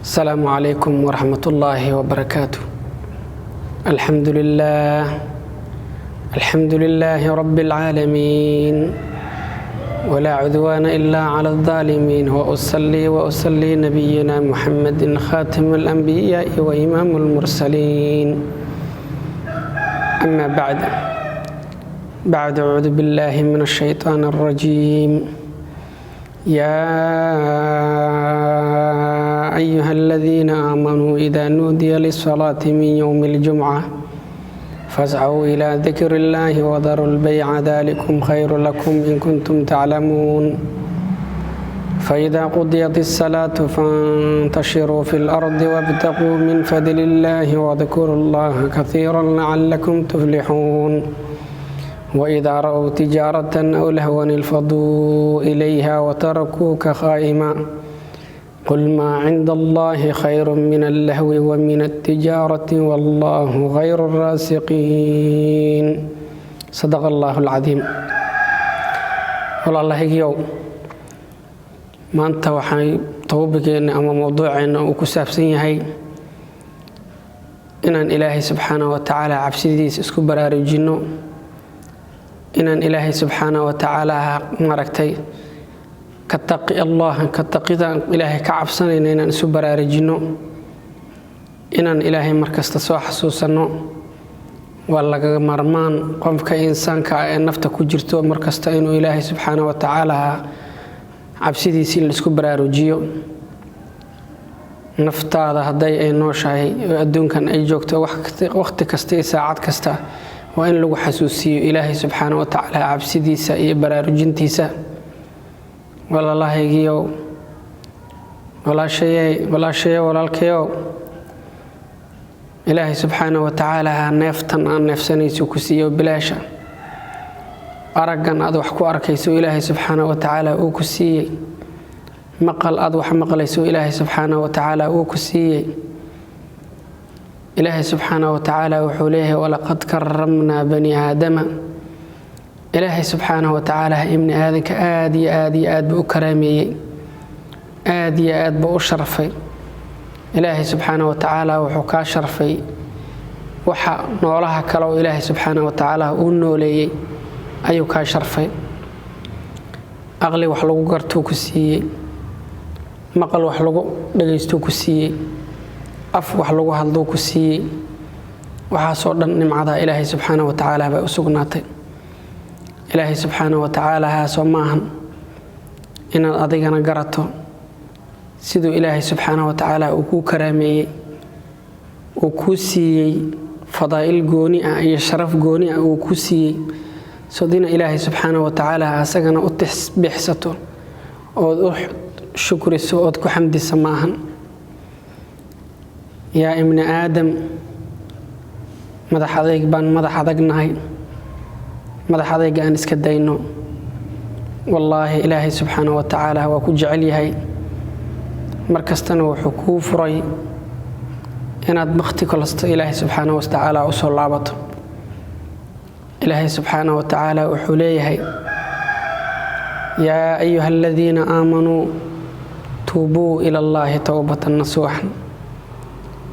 السلام عليكم ورحمة الله وبركاته. الحمد لله، الحمد لله رب العالمين، ولا عدوان إلا على الظالمين، وأصلي وأصلي نبينا محمد خاتم الأنبياء وإمام المرسلين. أما بعد، بعد أعوذ بالله من الشيطان الرجيم. يا أيها الذين آمنوا إذا نودي للصلاة من يوم الجمعة فاسعوا إلى ذكر الله وذروا البيع ذلكم خير لكم إن كنتم تعلمون. فإذا قضيت الصلاة فانتشروا في الأرض وابتغوا من فضل الله واذكروا الله كثيرا لعلكم تفلحون. وإذا رأوا تجارة أو لهوا انفضوا إليها وتركوك خائما. قل ما عند الله خير من اللهو ومن التجارة والله غير الراسقين. صدق الله العظيم. Walaalahaygiow, maanta waxay towbigeenna ama mowduuceenna uu ku saabsan yahay inaan Ilaahay subxaanahu wa tacaala cabsidiisa isku baraarujinno, inaan Ilaahay subxaanahu wa tacaala maaragtay ka taqi Allah, ka taqidaan Ilaahay ka cabsanayna inaan isu baraarujinno, inaan Ilaahay markasta soo xasuusanno. Waa lagaga maarmaan qofka insaanka ah ee nafta ku jirto markasta inuu Ilaahay subxaanahu wa tacaala cabsidiisa in laisku baraarujiyo. Naftaada hadday ay nooshahay oo adduunkan ay joogto, waqti kasta iyo saacad kasta waa in lagu xasuusiyo Ilaahay subxaana wa tacaala cabsidiisa iyo baraarujintiisa. Walaalahaygiyow, walaashaye, walaashayo, walaalkayow, Ilaahay subxaana wa tacaala neeftan aan neefsanayso ku siiyo bilaasha, araggan aad wax ku arkayso Ilaahay subxaana wa tacaala uu ku siiyey, maqal aad wax maqlayso Ilaahay subxaana wa tacaala uu ku siiyey. Ilaahay subxaana wa tacaala wuxuu leeyahay: "Walaqad karamnaa bani aadama." Ilaahay subxaana wa tacaala ibni aadanka aad iyo aad iyo aad buu u karaameeyey, aad iyo aad buu u sharfay. Ilaahay subxaana wa tacaala wuxuu kaa sharfay waxa noolaha kale oo Ilaahay subxaana wa tacaala uu nooleeyey ayuu kaa sharfay. Aqli wax lagu gartuu ku siiyey, maqal wax lagu dhagaystuu ku siiyey, af wax lagu hadluu ku siiyey. Waxaasoo dhan nimcadaa Ilaahay subxaana wa tacaala bay u sugnaatay. Ilaahay subxaana wa tacaala haasoo maahan inaad adigana garato siduu Ilaahay subxaana wa tacaala uu kuu karaameeyey, uu kuu siiyey fadaa'il gooni ah iyo sharaf gooni ah uu kuu siiyey, sodina Ilaahay subxaana wa tacaala asagana u tasbiixsato ood u shukriso ood ku xamdisa maahan? Yaa ibni aadam, madax adayg baan madax adagnahay. Madax adayga aan iska dayno. Wallaahi, Ilaahay subxaana wa tacaala waa ku jecel yahay. Markastana wuxuu kuu furay inaad bakti kolasto Ilaahay subxaana wa tacaala usoo laabato. Ilaahay subxaana wa tacaala wuxuu leeyahay: "Yaa ayuha aladiina aamanuu tuubuu ila Allaahi towbatan nasuuxan."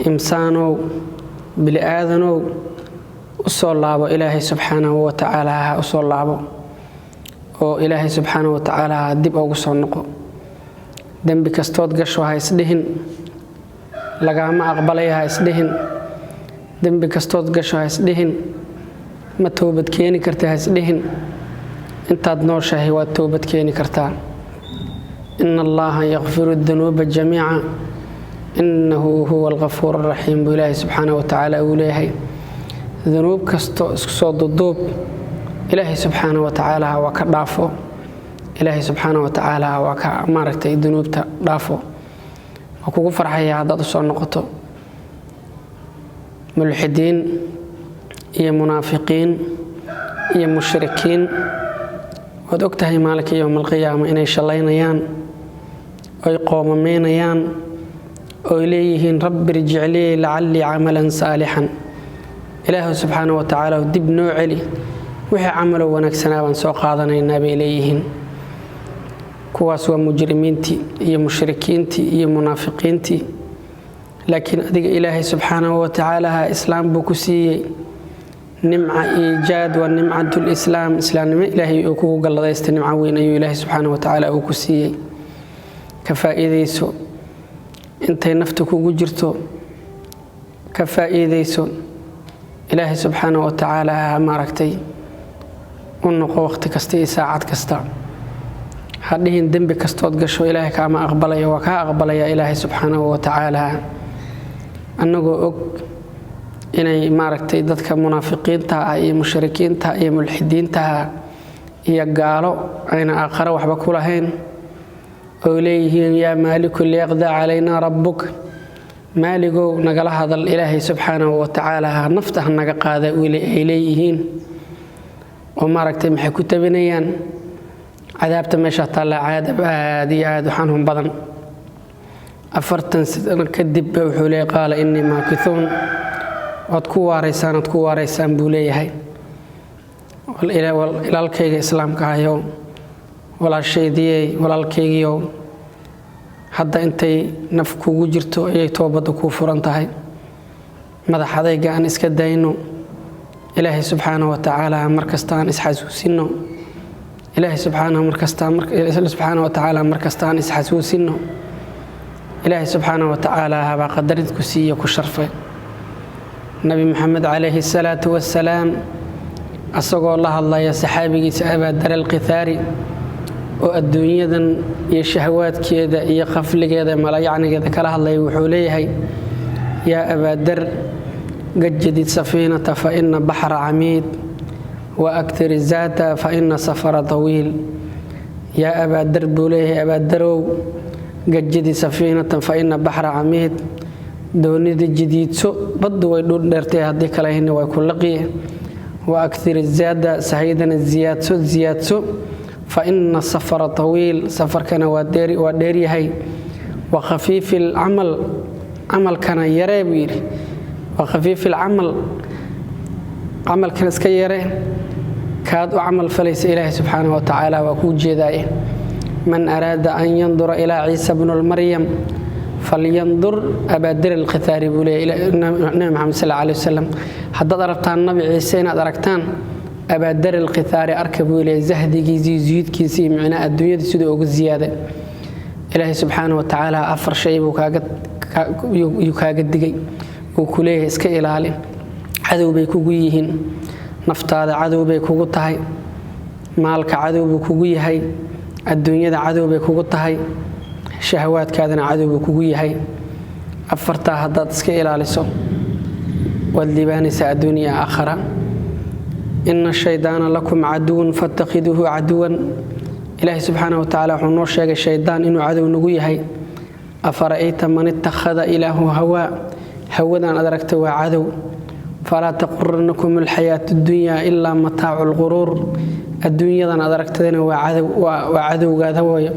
Imsaanow, bili aadanow, usoo laabo Ilaahay subxaanahu wa tacaala, ha usoo laabo oo Ilaahay subxaanahu wa tacaala dib ugu soo noqo. Dembi kastood gasho ha isdhihin lagaama aqbalay, ha isdhihin dembi kastood gasho, ha isdhihin ma toobad keeni karta, ha isdhihin. Intaad nooshahay waad toobad keeni kartaa. "Ina Allaha yakfiru dunuuba jamiica inahu huwa alkafuur araxiim," buu Ilaahay subxaanahu wa tacaala uu leeyahay. Dunuub kasto isku soo duduub Ilaahay subxaanahu wa tacaala waa ka dhaafo. Ilaahay subxaanahu wa tacaala waa ka maaragtay dunuubta dhaafo, waa kugu farxaya haddaad usoo noqoto. Mulxidiin iyo munaafiqiin iyo mushrikiin waad ogtahay maalinka yowma alqiyaama inay shallaynayaan oy qoomameynayaan oy leeyihiin: "Rabbi irjiclii lacallii camalan saalixan." Ilaahu subxaana wa tacaala dib noo celi, wixii camalo wanaagsanaa baan soo qaadanaynaa, bay leeyihiin. Kuwaas waa mujrimiintii iyo mushrikiintii iyo munaafiqiintii. Laakiin adiga Ilaahay subxaanahu watacaala islaam buu ku siiyey, nimca iijaad waa nimcatulislaam, islaamnimo Ilaahay uu kugu galladaystay, nimco weyn ayuu Ilaahay subxaanahu watacaala uu ku siiyey. Ka faa'iidayso intay nafta kugu jirto, ka faa'iidayso. Ilaahay subxaanahu watacaala maaragtay u noqo waqti kasta iyo saacad kasta. Ha dhihin dembi kastood gasho Ilaahay kaama aqbalaya, waa kaa aqbalaya Ilaahay subxaanahu watacaala. Annagoo og inay maaragtay dadka munaafiqiinta ah iyo mushrikiinta iyo mulxidiintaha iyo gaalo ayna aakhare waxba ku lahayn, oo leeyihiin yaa maaliku liyaqda calaynaa rabbuk, maaligow nagala hadal Ilaahay subxaanahu watacaala nafta ha naga qaada ay leeyihiin. Oo maaragtay maxay ku tabinayaan? Cadaabta meesha taalla, cadaab aad iyo aad u xanuun badan. 40 sano kadib wuxuu leeyahay qaala innii maakithuun, waad ku waaraysaan, waad ku waaraysaan buu leeyahay. Ilaalkayga islaamka ahayow, walaashaydiyey, walaalkaygiyow, hadda intay naf kugu jirto ayay toobadda kuu furan tahay. Madax adayga aan iska dayno, Ilaahay subxaanahu watacaala markasta aan isxasuusino, Ilaahay subxaanahu markasta subxaanahu watacaala markasta aan isxasuusino. Ilaahay subxaanahu watacaala habaa qadarid ku siiye, ku sharfay. Nabi Maxamed calayhi salaatu wassalaam asagoo la hadlaya saxaabigiisa Abaadar Alkithaari oo adduunyadan iyo shahawaadkeeda iyo khafligeeda malayacnigeeda kala hadlaya, wuxuu leeyahay: yaa Abaadar, gajadid safiinata fa ina baxra camiid, wa aktir zaata fa ina safara tawiil. Yaa Abaadar buu leeyahay, Abaadarow, gajadi safiinatan fa ina baxra camiid, doonida jidiidso, baddu way dhuldheertay, haddii kalehina way ku laqiye. Wa aktir zaada, sahaydana ziyaadso, ziyaadso, fa ina safara tawiil, safarkana waa dheeryahay. Wa khafiifi lcamal, camalkana yaree buu yidhi. Wa khafiifi lcamal, camalkana iska yaree, kaad u camal falaysa Ilaahay subxaanahu watacaala waa kuu jeedaaye. Man araada an yandura ilaa Ciisa bnu lmaryam falyandur Abaadir Alkithaari buu leeyahy Nabi Maxamed sal alay wasalam. Haddaad aragtaan Nabi Ciise inaad aragtaan, Abaadar Alkithaari arka buu leeyahy, zahdigiisii, zuhidkiisii, micnaa adduunyada siduu uga ziyaaday. Ilaahay subxaanahu watacaala afar shay buu kaagayuu kaaga digay, uu ku leeyahay iska ilaali, cadow bay kugu yihiin. Naftaada cadow bay kugu tahay, maalka cadow buu kugu yahay, adduunyada cadow bay kugu tahay, shahawaadkaadana cadow buu kugu yahay. Afartaa haddaad iska ilaaliso waad liibaanaysaa adduunya aakhara. Ina shaydaana lakum caduwan fatakhiduuhu caduwan. Ilaahay subxaana watacaala wuxuu noo sheegay shaydaan inuu cadow nagu yahay. Afara'ayta man ittakhada ilaahu hawaa, hawadan aad aragta waa cadow. Falaa taquranakum alxayaatu addunya ilaa mataacu lquruur, adduunyadan aad aragtadana waa cadowgaada wooyo.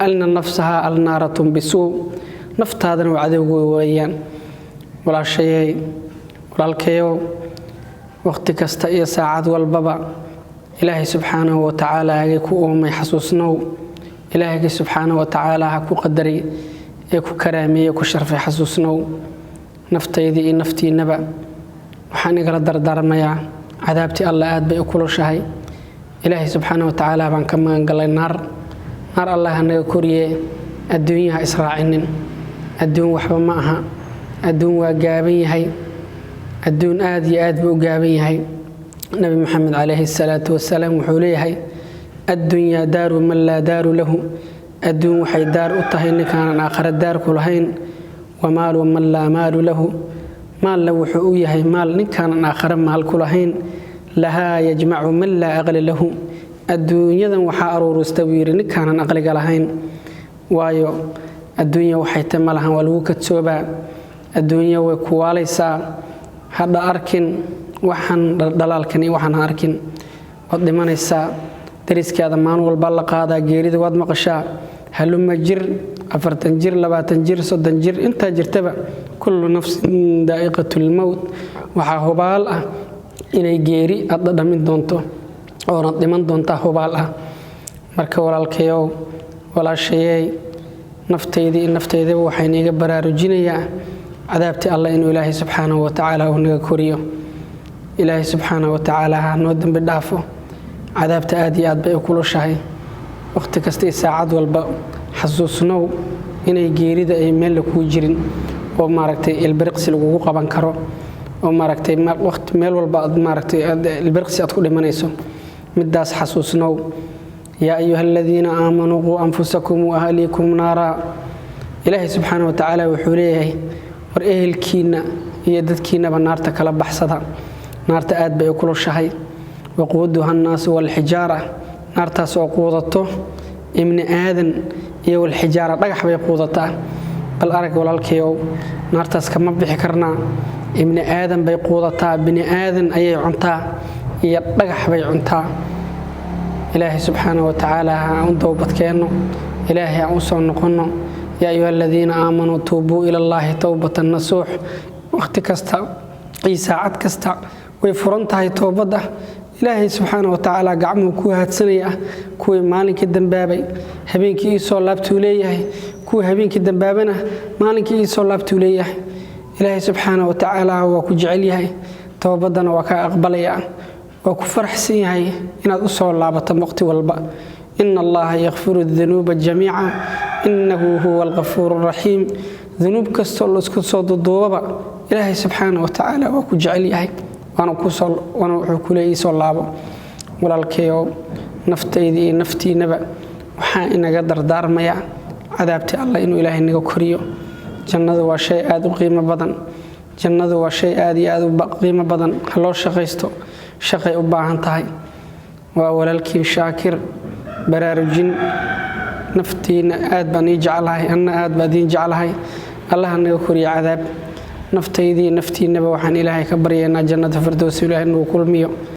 Alna nafsaha alnaaratun bisuu, naftaadana waa cadowga weeyaan. Walaashayey, walaalkayow, waqti kasta iyo saacad walbaba Ilaahay subxaanahu watacaala hagay ku uumay xasuusnow. Ilaahayga subxaanahu watacaala ha ku qadaray ee ku karaameeyey, ku sharfay xasuusnow. Naftaydii iyo naftiinaba waxaan igala dardaarmayaa cadaabtii Allah aad bay u kulushahay. Ilaahay subxaana watacaala baan ka magangalay naar, naar Allah hanaga koriye. Adduunyaha israacinin, adduun waxba ma aha, adduun waa gaaban yahay, adduun aad iyo aad buu u gaaban yahay. Nabi Maxamed calayhi salaatu wasalaam wuxuu leeyahay: addunyaa daaru man laa daaru lahu, adduun waxay daar u tahay ninkaanan aakhare daar ku lahayn. Wamaalu man laa maalu lahu, maalla wuxuu u yahay maal ninkaanan aakhare maal ku lahayn. Lahaa yajmacu man laa aqli lahu, adduunyadan waxaa aruurista buu yidhi ninkaanan aqliga lahayn. Waayo adduunya waxay ta ma lahan, waa lagu kadsoobaa, adduunya way kuwaalaysaa. Hadha arkin waxaan dhalaalkan iyo waxaan ha arkin, waad dhimanaysaa. Dariskaada maalin walba la qaadaa, geerida waad maqashaa. Haluma jir, 40 jir, 20 jir, 30 jir, intaa jirtaba, kullu nafsin daa'iqatu lmowt. Waxaa hubaal ah inay geeri aad dhadhamin doonto oonad dhiman doontaa, hubaal ah. Marka walaalkayow, walaashayey, Naftaydii naftaydaba waxaan iga baraarujinayaa cadaabtii Allah inuu Ilaahay subxaanahu wa tacaala uu naga koriyo. Ilaahay subxaanahu wa tacaala ha noo dembi dhaafo. Cadaabta aad iyo aad bay u kulushahay. Waqti kasta iyo saacad walba xasuusnow inay geerida ay meel kuu jirin oo maaragtay ilbiriqsi lagugu qaban karo, oo maaragtay waqti meel walba aad maaragtay ilbiriqsi aad ku dhimanayso. Midaas xasuusnow. Yaa ayuha aladiina aamanuu quu anfusakum wa ahliikum naara. Ilaahay subxaana wa tacaala wuxuu leeyahay, war ehelkiinna iyo dadkiinnaba naarta kala baxsada. Naarta aad bay u kulushahay. Waquuduha annaasu walxijaara. Naartaas oo quudato ibni aadan iyo walxijaara, dhagax bay quudataa. Bal arag walaalkayow, naartaas kama bixi karnaa. Ibni aadan bay quudataa, bini aadan ayay cuntaa iyo dhagax bay cuntaa. Ilaahay subxaana wa tacaala ha u dowbadkeenno, Ilaahay aan u soo noqonno. Yaa ayuha aladiina aamanuu tuubuu ila Allaahi towbatan nasuux. Waqti kasta iyo saacad kasta way furan tahay toobadda. Ilaahay subxaana wa tacaala gacmuhu ku haadsanaya. Kuwii maalinkii dambaabay habeenkii iisoo laabtuu leeyahay, kuwii habeenkii dambaabana maalinkii iisoo laabtuu leeyahay. Ilaahay subxaana wa tacaala waa ku jecel yahay, toobaddana waa kaa aqbalaya, waa ku faraxsan yahay inaad u soo laabato waqti walba. Ina Allaha yakfiru dunuuba jamiica inahu huwa alghafuur raxiim. Dunuub kastoo laisku soo duduubaba, Ilaahay subxaana wa tacaala waa ku jecel yahay, waana wuxuu kuleeya iisoo laabo. Walaalkeeyow, naftayda iyo naftiinaba waxaa inaga dardaarmaya cadaabtii Allah inuu Ilaahay naga koriyo. Jannadu waa shay aad u qiimo badan. Jannadu waa shay aad iyo aad u qiimo badan. Ha loo shaqaysto, shaqay u baahan tahay. Waa walaalkiin Shaakir. Baraarujin naftiina aad baan ii jeclahay, anna aad baa idiin jeclahay. Allaha naga koriyo cadaab. Naftaydii naftiinaba waxaan Ilaahay ka baryaynaa jannada firdows Ilaahay nagu kulmiyo.